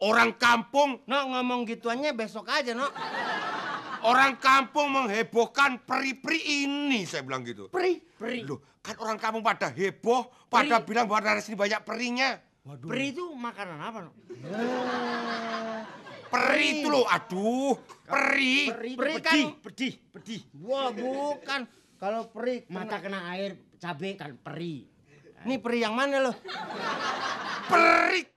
Orang kampung... Nok, ngomong gituannya besok aja, Nok. Orang kampung menghebohkan peri-peri ini, saya bilang gitu. Peri? Loh, kan orang kampung pada heboh, pada bilang bahwa dari sini banyak perinya. Waduh. Peri itu makanan apa, Nok? Peri itu loh, aduh. Peri kan pedih. Wah, bukan. Kalau peri mata kena air cabai kan peri. Ini peri yang mana loh? Peri.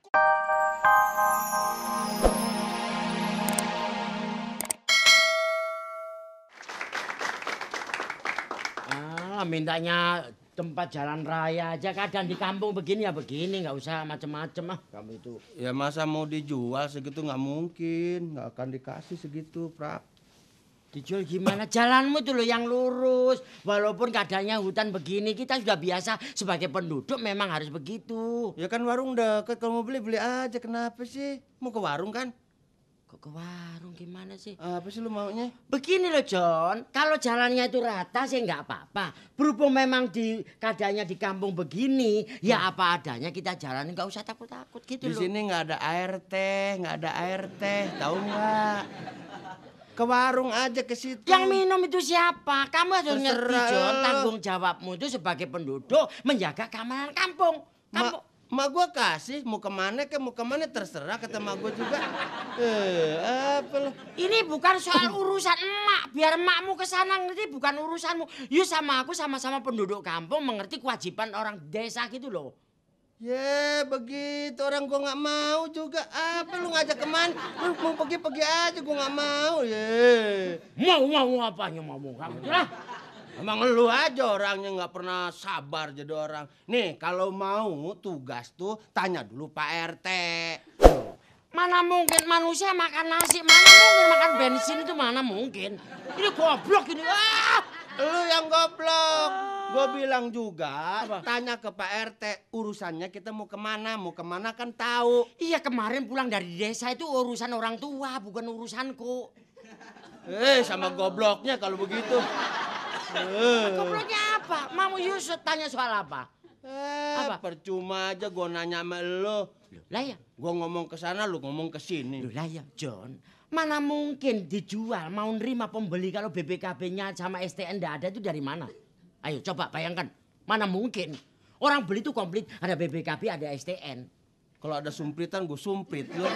Mintanya tempat jalan raya aja, kadang di kampung begini ya begini, nggak usah macem-macem kamu itu. Ya masa mau dijual segitu nggak mungkin, nggak akan dikasih segitu, Prak. Dijual gimana? Jalanmu tuh loh yang lurus. Walaupun keadaannya hutan begini, kita sudah biasa sebagai penduduk memang harus begitu. Ya kan warung deket, kalau mau beli aja, kenapa sih? Mau ke warung kan? Kok ke warung gimana sih? Apa sih lu maunya? Begini loh John, kalau jalannya itu rata sih nggak apa-apa. Berhubung memang keadaannya di kampung begini, ya apa adanya kita jalan nggak usah takut-takut gitu loh. Di sini nggak ada air teh, tahu nggak? Ke warung aja ke situ. Yang minum itu siapa? Kamu harus ngerti John, tanggung jawabmu itu sebagai penduduk menjaga keamanan kampung. Mak gua kasih, mau kemana terserah, kata mak gua juga. Apa lo? Ini bukan soal urusan emak, biar emakmu kesana ngerti, bukan urusanmu. You sama aku sama-sama penduduk kampung mengerti kewajiban orang desa gitu loh. Ya begitu, orang gua nggak mau juga. Apa lu ngajak kemana? Lu mau pergi aja, gua nggak mau. Mau apanya mau kamu lah. Emang lu aja orangnya nggak pernah sabar jadi orang. Nih kalau mau tugas tuh tanya dulu Pak RT. Mana mungkin manusia makan nasi, mana mungkin makan bensin itu mana mungkin. Ini goblok ini. Lu yang goblok. Gue bilang juga tanya ke Pak RT urusannya kita mau kemana kan tahu. Iya kemarin pulang dari desa itu urusan orang tua bukan urusanku. Sama gobloknya kalau begitu. Gobloknya apa? Mau Yusuf tanya soal apa? Percuma aja gue nanya sama lo. Lah ya? Gue ngomong ke sana, lu ngomong ke sini. Lah ya, John. Mana mungkin dijual, mau nerima pembeli kalau BPKB-nya sama STN nggak ada itu dari mana? Ayo coba bayangkan. Mana mungkin? Orang beli itu komplit, ada BPKB, ada STN. Kalau ada sumpritan, gue sumprit lo.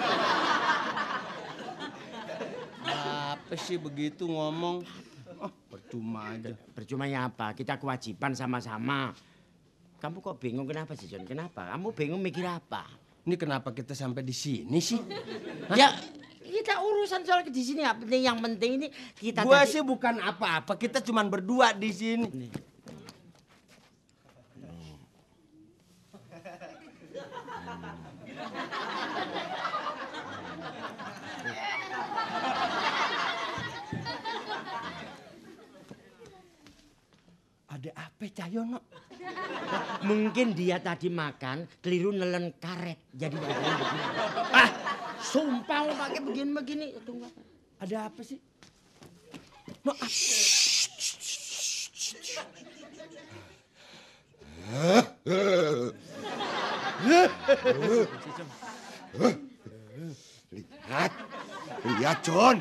Apa sih begitu ngomong? Percuma aja. Percumanya apa? Kita kewajiban sama-sama. Kamu kok bingung kenapa sih, John? Kenapa? Kamu bingung mikir apa? Ini kenapa kita sampai di sini sih? Ya, kita urusan soal di sini apa penting? Yang penting ini kita. Gua sih bukan apa-apa. Kita cuma berdua di sini. Ada apa Cahyono? Mungkin dia tadi makan keliru nelen karet. Jadi begini. Sumpah lo pakai begini-begini. Ada apa sih? Lihat John,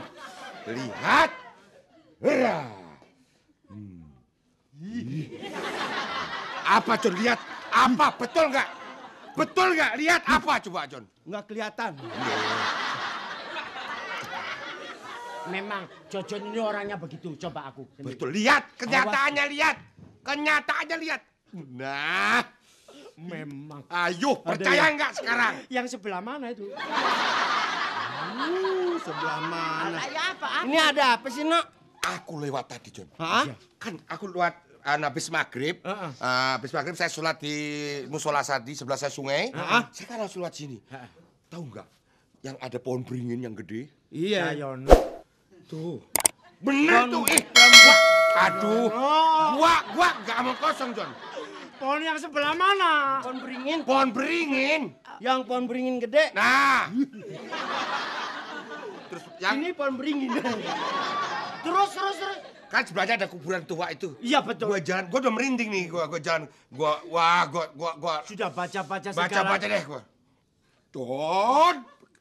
lihat. Apa John, lihat? Apa? Betul nggak? Betul nggak? Lihat apa coba John? Nggak kelihatan. Memang John ini orangnya begitu. Coba aku. Betul, lihat. Kenyataannya lihat. Kenyataannya lihat. Nah. Memang. Ayo, percaya nggak sekarang? Yang sebelah mana itu? Sebelah mana? Apa? Ini ada apa sih, Nok? Aku lewat tadi, John. Kan aku lewat habis maghrib. Habis maghrib saya sholat di musola di sebelah saya sungai. Saya kan langsung lewat sini. Tahu nggak? Yang ada pohon beringin yang gede? Iya. Tuh. Bener tuh. Aduh. Gua nggak mau kosong, John. Pohon yang sebelah mana? Pohon beringin. Pohon beringin. Yang pohon beringin gede. Nah. Terus yang ini pohon beringin. Terus. Kan sebelahnya ada kuburan tua itu. Iya betul. Gua udah merinding nih. Gua jalan. Gua sudah baca-baca segala. Baca deh gua. Don.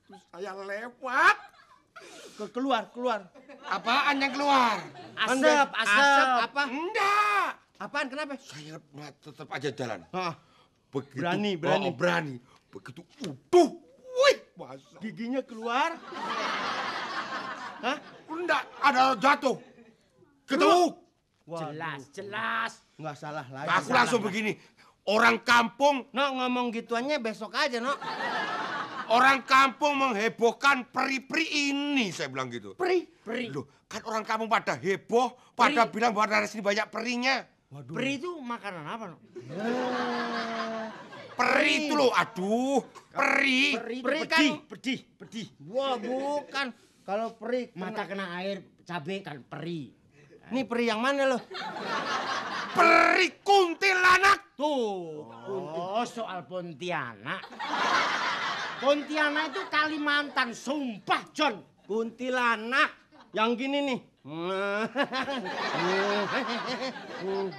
Terus saya lewat. Keluar. Apaan yang keluar? Asap. Apa? Enggak. Apaan kenapa? Saya tetap aja jalan. Hah, Begitu, Berani. berani. Begitu utuh. Wih, masa. giginya keluar. Hah? Enggak, ada jatuh. Ketemu. Jelas. Nggak salah lagi. Aku langsung begini. Orang kampung, No, ngomong gituannya besok aja, no. orang kampung menghebohkan peri-peri ini, saya bilang gitu. Peri. Loh, kan orang kampung pada heboh, pada bilang bahwa dari sini banyak perinya. Peri itu makanan apa, no? Peri itu loh, aduh, peri. Peri kan. Pedih. Wah, bukan. Kalau peri Mata kena air, cabai kan peri. Ini peri yang mana lo? Peri kuntilanak. Tuh. Oh, soal Pontianak. Pontianak itu Kalimantan, sumpah, John. Kuntilanak. Yang gini nih.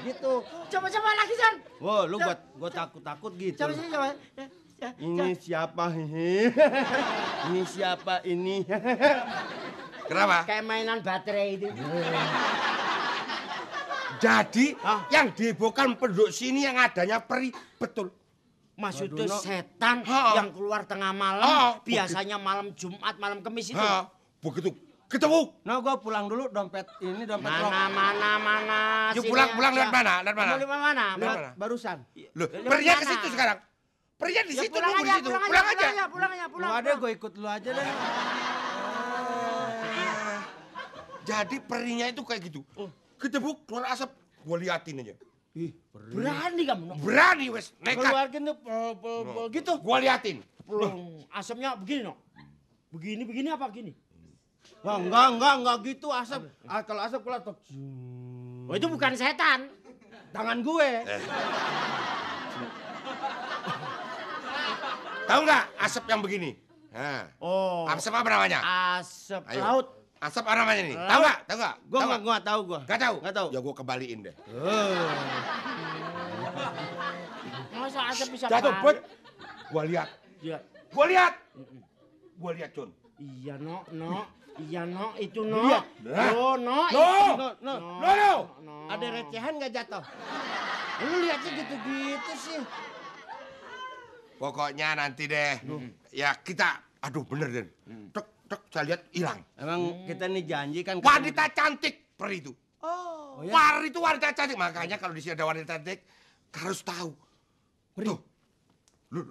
Gitu. Coba lagi, John. Wah, lu gua takut gitu. Coba. Ini siapa? Ini siapa ini? Kenapa? Kayak mainan baterai itu. Jadi, yang dihebohkan penduduk sini yang adanya peri, betul. Maksudnya Waduh, no. setan Ha. yang keluar tengah malam, Ha. biasanya malam Jumat, malam Kamis itu. Ha, begitu ketemu. Nah, gua pulang dulu dompet ini dompet rok. Mana. Yuk Sini pulang aja. lewat mana? Lewat mana? Mau lewat mana? Lewat Mana? barusan. Loh, Lewat perinya ke mana? situ sekarang. Perinya di Ya, situ, pulang nunggu di aja, situ. pulang Pulang aja. aja. Gua ada, gua ikut lu aja deh. Jadi perinya itu kayak gitu. Ketemu keluar asap, gua liatin aja. Ih, Berani kamu, no? Berani wes, nekat. keluarkan tuh pol gitu. Gua liatin. Asapnya begini, no? Begini apa gini? Wah, enggak gitu asap. Kalau asap keluar tuh. Oh, itu bukan setan. Tangan gue. Tahu nggak asap yang begini? Nah, Oh, asap apa namanya? asap Ayo. laut. Asap apa namanya ini? Laut. Tahu nggak? Tahu nggak? Gua Tahu enggak tahu gua. Nggak tahu? Nggak tahu. Ya gua kembaliin deh. Masa asap bisa Jatuh, balik? bet. Gua lihat. Ya. Gua lihat. Gua lihat, John. Iya, no. Iya, no. Itu, no. Lihat. Oh, no. No. No. Ada recehan nggak jatuh? Lu lihatnya gitu-gitu sih. Pokoknya nanti deh. Ya kita, aduh bener deh. Tek, saya lihat hilang. Emang kita nih janji kan. Wanita cantik peri itu. Oh ya. Peri itu wanita cantik. Makanya kalau di sini ada wanita cantik, harus tahu. Tuh. Lu.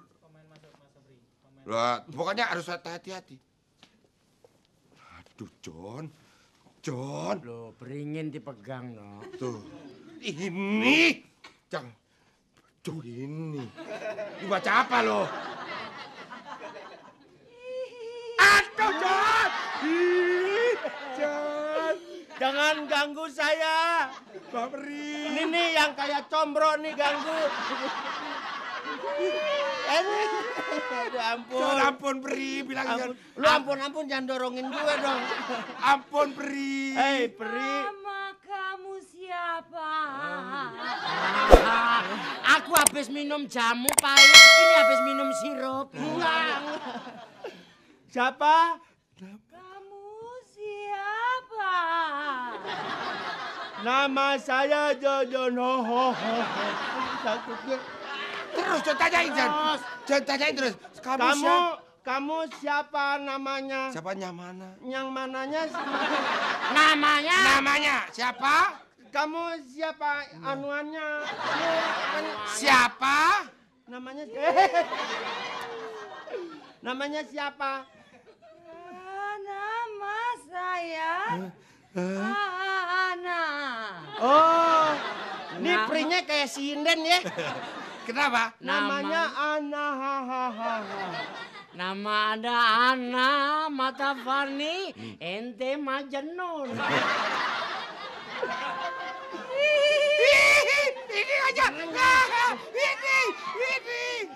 Lah, pokoknya harus hati-hati. Aduh, John. Loh, beringin dipegang, no. Tuh. Ini. Jangan. Tuh ini. Dibaca apa lo? Aduh, John. Ih, John. Jangan ganggu saya. Mbak Peri. Ini nih yang kayak combro nih ganggu. Aduh, ampun. John, ampun Peri, bilang John. Lu ampun jangan dorongin gue dong. Ampun Peri. Hei, Peri. Nama kamu siapa? Aku habis minum jamu pahit, ini habis minum sirup. Siapa? Kamu siapa? Nama saya Jojon. Takutnya. Terus, John tanyain, John. John tanyain terus. Kamu siapa namanya? Siapanya mana? Yang mananya? Namanya? Namanya siapa? Kamu siapa anuannya? Siapa? Namanya Namanya siapa? Nama saya Ana. Oh, ini perinya kayak sinden ya. Kenapa? Namanya Ana. Nama ada Ana Mata Fani, ente Majnun. Ini aja. Ini.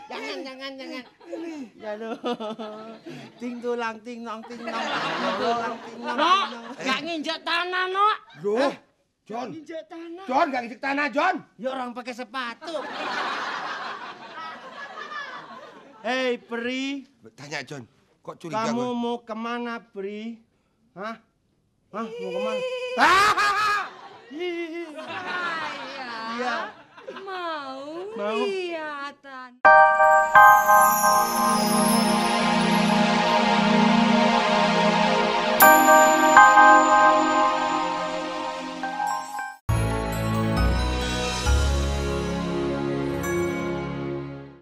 Jangan. Aduh. Ting tulang ting nong. Tulang ting nong. No, gak nginjek tanah, no. Loh, John. Nginjek tanah. John, gak ngicik tanah, John. Ya orang pakai sepatu. Hei, peri. Tanya, John. Kok curiga Kamu gue? mau kemana, Pri? Hah? Hah, mau kemana? Saya mau Mau? lihatan.